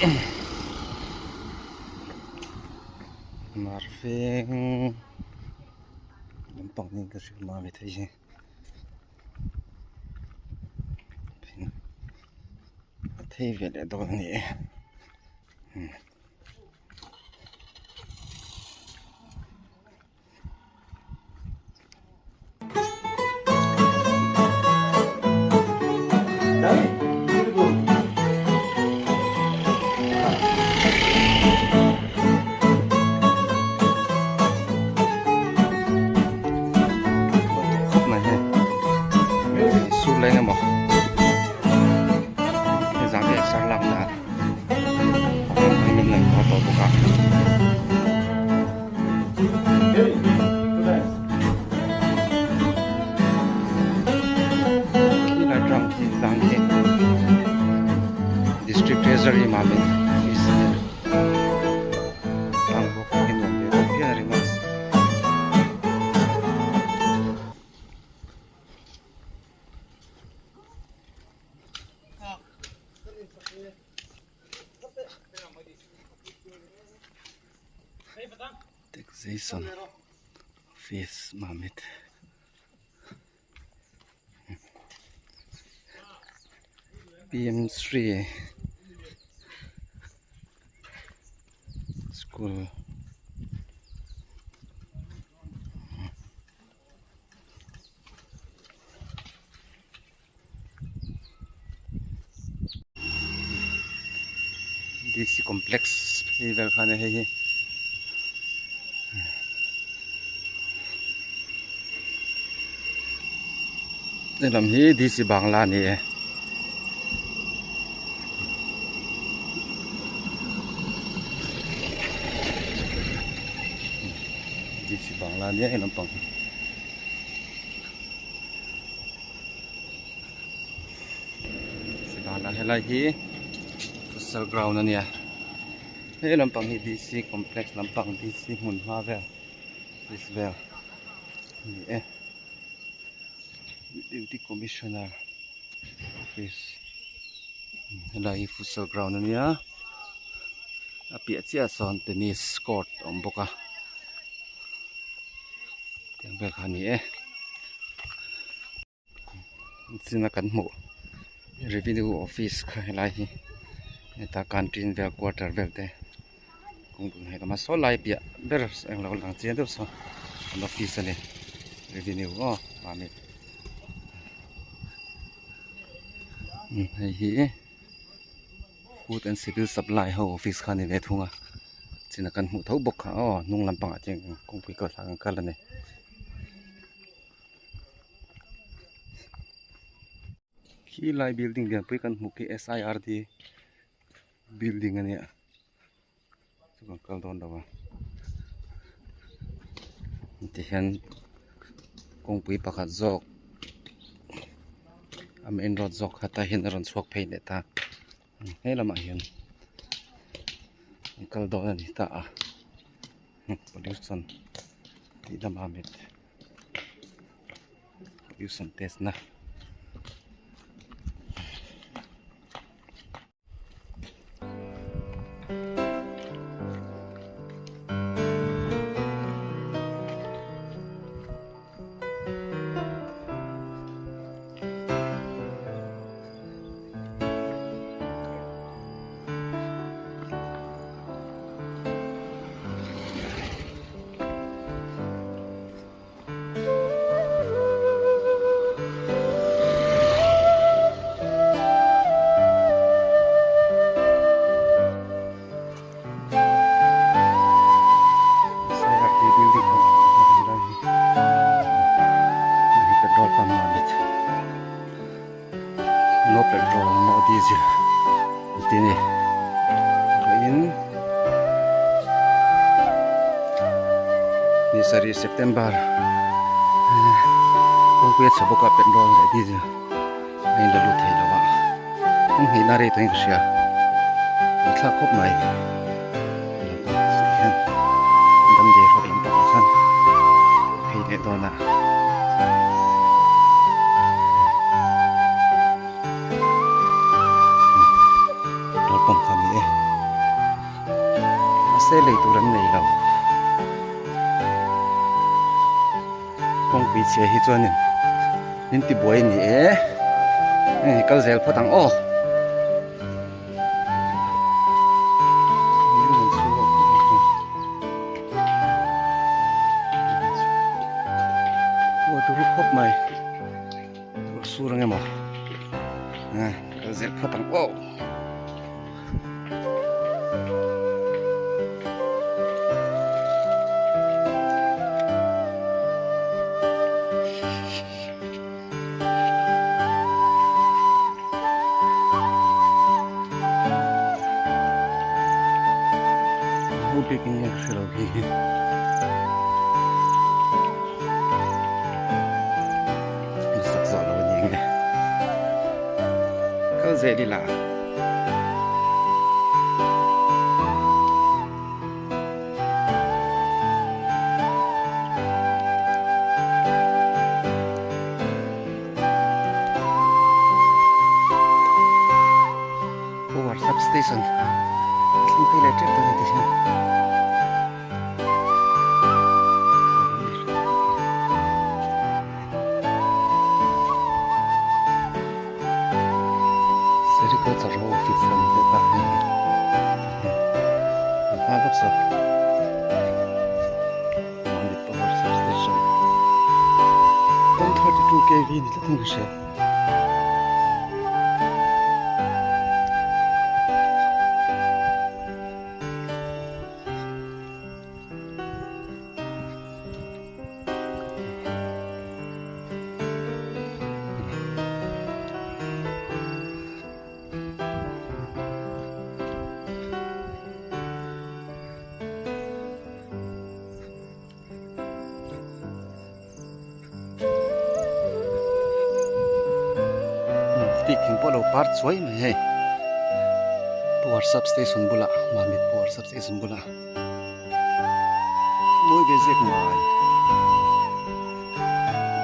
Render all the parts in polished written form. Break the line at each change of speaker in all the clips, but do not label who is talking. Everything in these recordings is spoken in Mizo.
Hmar veng lampang niin ka hria mami thei hi a thei ve leh dawn a ni e. Khawp mai hei sur leng emaw hei zan te exer lak na min lang tawh bawk a. Khilai tlang khi tlang khi District Treasury Mamit office a nia tlang bawk hi nuam ve bawk hian a ring a. Taxation office Mamit PM Shri school. D C complex phei vel kha a nia hei hi helam hi D C bangla a ni e. D C bangla a nia he lampang hi. Sibana helai hi futsal ground a nia he lampang hi D C complex lampang D C hmun hma vel office vel a ni e deputy commissioner office helai hi futsal ground a nia a piah chiah ah sawn tennis court a awm bawk a tiang vel kha a ni e. China kan hmuh revenue office kha helai hi heta canteen vel quarter vel te kawngpui hnuai lama saw lai piah ber englo lang chiang deuh saw an office a ni revenue aw mahni hei hi food and civil supply ho office kha a ni ve thung a china kan hmuh tho bawk kha aw hnung lampangah chuan kawngpui kal thlak an kal a ni. Khi lai building lian pui kan hmuh khi S I R D building a nia chu kan kal dawn lo a tihian kawngpui pakhat zawk a main road zawk kha tah hian a rawn chhuak phei leh ta he lamah hian an kal dawn a ni ta a pollution tih lamah mit. Pollution test na. No petrol no diesel tih a ni vawiin ni sarih september kawngpui a chhe bawk a petrol leh diesel a in la lut thei lo a kawng hnihna rei tawhin ka hria a thlak khawp mai hian damdawi hrawk lampangah khan phei leh dawn a. Petrol pump kha a ni e. lei tur an nei lo. Kawngpui chhia hi chuanin min ti buai a ni e. Hei kal zel phawt ang aw. Khawp mai. Sur ang emaw. Kal zel phawt ang aw. Ho bik in nge ka hre lo hi. Sak zawh lo a ni ang e. Kal zel ila. Power substation thleng phei leh tep dawn a ni ti hian. Sericulture ho office an leh ta hei an hma lawk saw Mamit power substation 132 kv ni tlat in ka hria. Tih thing pawh lo par chuai mai hei power substation bulah Mamit power substation bulah. Mawi ve zek mai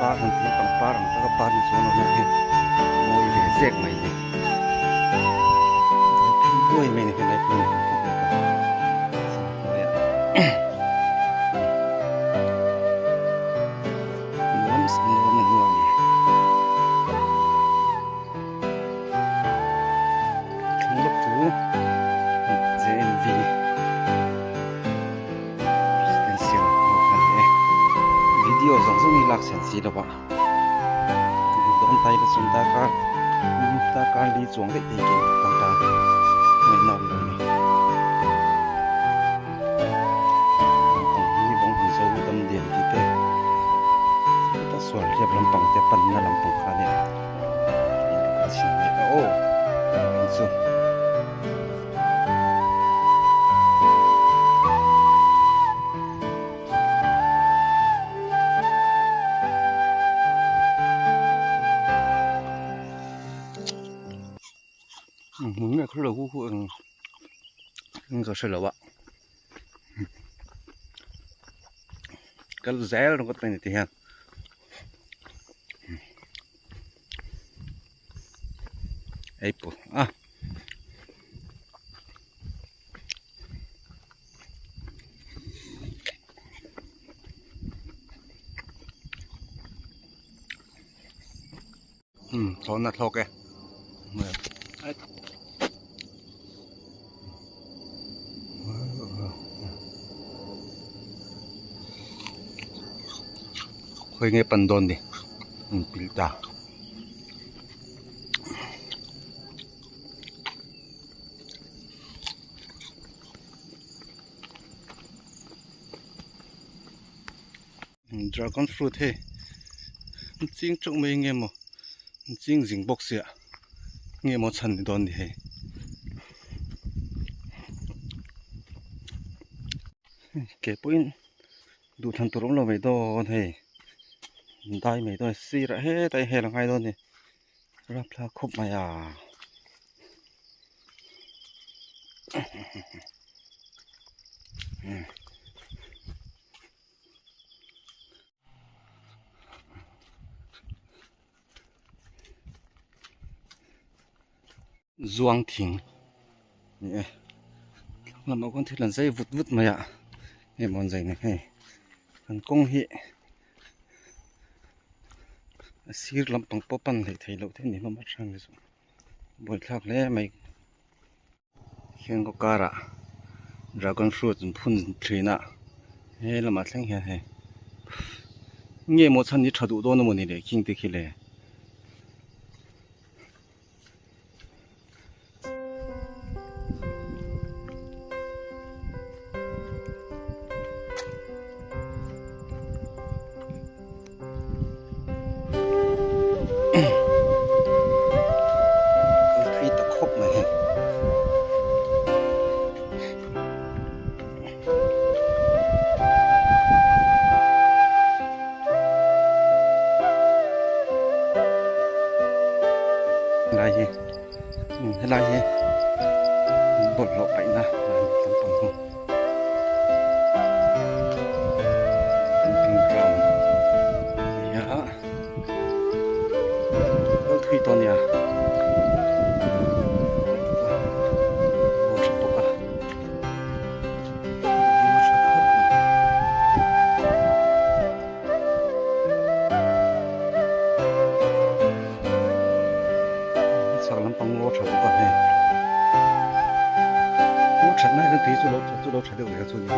par han tih pangpar ang taka par ni chuan awm hi mawi ve zek mai ni phei duai mai ni helai pawh ni khawp leh ka nuam nuam nuam Thlang lawk chu JNV Residential ho kha ni e. Video zawng zawng hi lak chhan si lo a. Duh dawn ta ila chuan darkar darkar li chuang daih te hi ka kal ta ngaihna awm lo a ni. Lampang hi bawng han zo dam diam tih te heta sual hriat lampang te panna lampang kha a nia. Hmun nge kher lo hu hu eng eng ka hre lo a kal zel ringawt mai ni ti hian. Apple a um thlawhna thlawk e Khawi nge pan dawn ni an pil ta. Dragon fruit hei an ching teuh mai nge maw an ching zing bawk sia nge maw chhan ni dawn ni hei. Ke pawhin duh than tur awm lo mai dawn hei dai mai dawn sirah hetah hian hel a ngai dawn a ni rapthlak khawp mai a. Zuang thing ni e. Lamah khuan thil an zai vut vut mai a nge maw an zai ni hei an kawng hi a sir lampang pawh pan hleih theih loh te a ni hlawm a hrang te chu buaithlak hle mai. Khian kaw karah dragon fruit an phun thin a he lamah thleng hian hei nge maw chhan hi tha duh dawn emaw ni le khing te khi le. Kal thui ta khawp mai hei. Helai hi helai hi bawlhhlawh paihna lampang ho. Camping ground a ni a kal thui tawh a nia aw tha bawk a view tha khawp mai. Chhak lampang ngaw tha bawk a hei ngaw that na hian tui chu lo chu lo tha deuh ve chu a ni hi.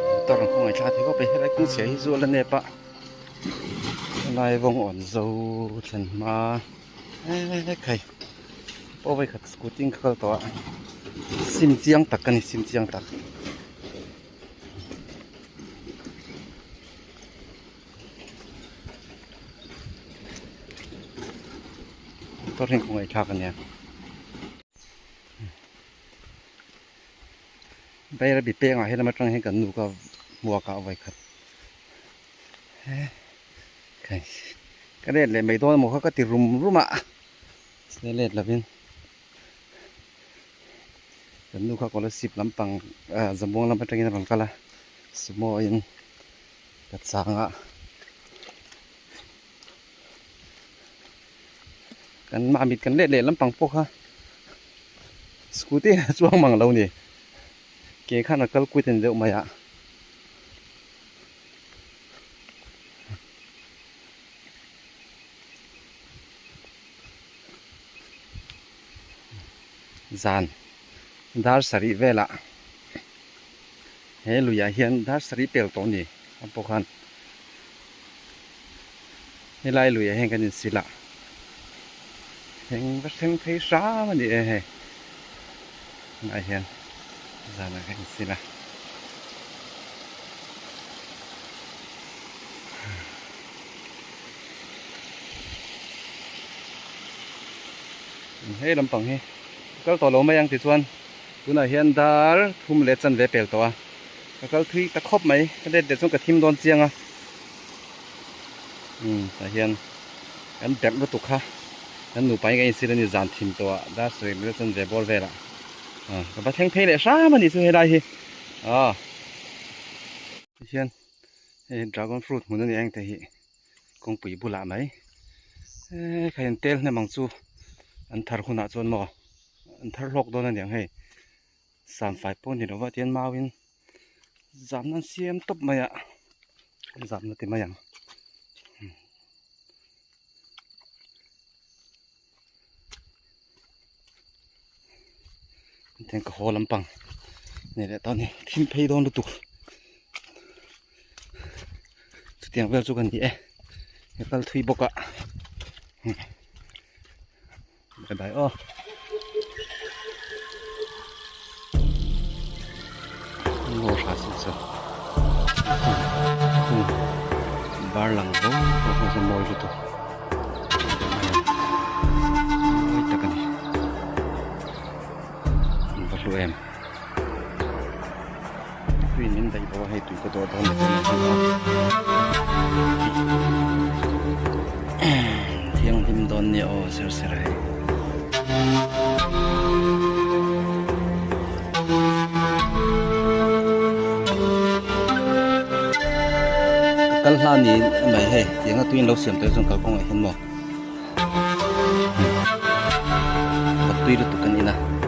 Motor an khawngaih thla thei khawp a helai kawng chhia hi chu a la nep a helai vawng awn zo thlen hma eee khai pawh vawikhat scooty in ka kal tawh a sim chiang tak a ni sim chiang tak. Motor hi khawngaih thlak a nia Bairabi pengah helam atang hian kan nu ka hmuak ah vawikhat ka let leh mai dawn emaw kha ka ti rum rum a se let lovin kan nu kha scholarship lampang ah zamuang lam atangin a rawn kal a sumo in ka chang a kan mahmit kan let leh lampang pawh kha scooty a chuang mang lo ni ke khan a kal kuit a ni deuh mai a. Zan dar sarih velah he luiah hian dar sarih pel tawh a ni a pawh khan helai luiah hian kan insil a eng va thleng phei hram a ni e hei tunah hian zanah kan insil a. Hei lampang hi kal tawh lo mai ang tichuan tunah hian dar thum leh chanve pel tawh a ka kal thui ta khawp mai ka let leh chuan ka thim dawn chiang a umm tah hian kan berh lutuk kha kan nupa in kan insil a ni zan thim tawh ah dar sarih leh chanve bawr velah ah ka va thleng phei leh hram a nih chu helai hi ah tihian hei dragon fruit hmun a ni ang te hi kawngpui bulah mai eee kha in tel hnem ang chu an thar hunah chuan maw an thar hlawk dawn a niang hei samfai pawh ni lova tihian mauin zamna an siam tawp mai a zamna ti mai ang. Tiang ka haw lampang nei leh ta ni thim phei dawn lutuk chutiang vel chu ka ni e ka kal thui bawk a bye bye aw. Ngaw hra si chu bar lang vo vo chu mawi lutuk mawi tak a ni an va hlu em tui in min daih bawk a hei tui ka dawh dawn ni tawh mai thianghlim dawn nia aw sir sir hei. Kal hla ni mai hei tianga tuiin lo siam tawh chuan kalkawngah hian maw vawk tui lutuk kan in a.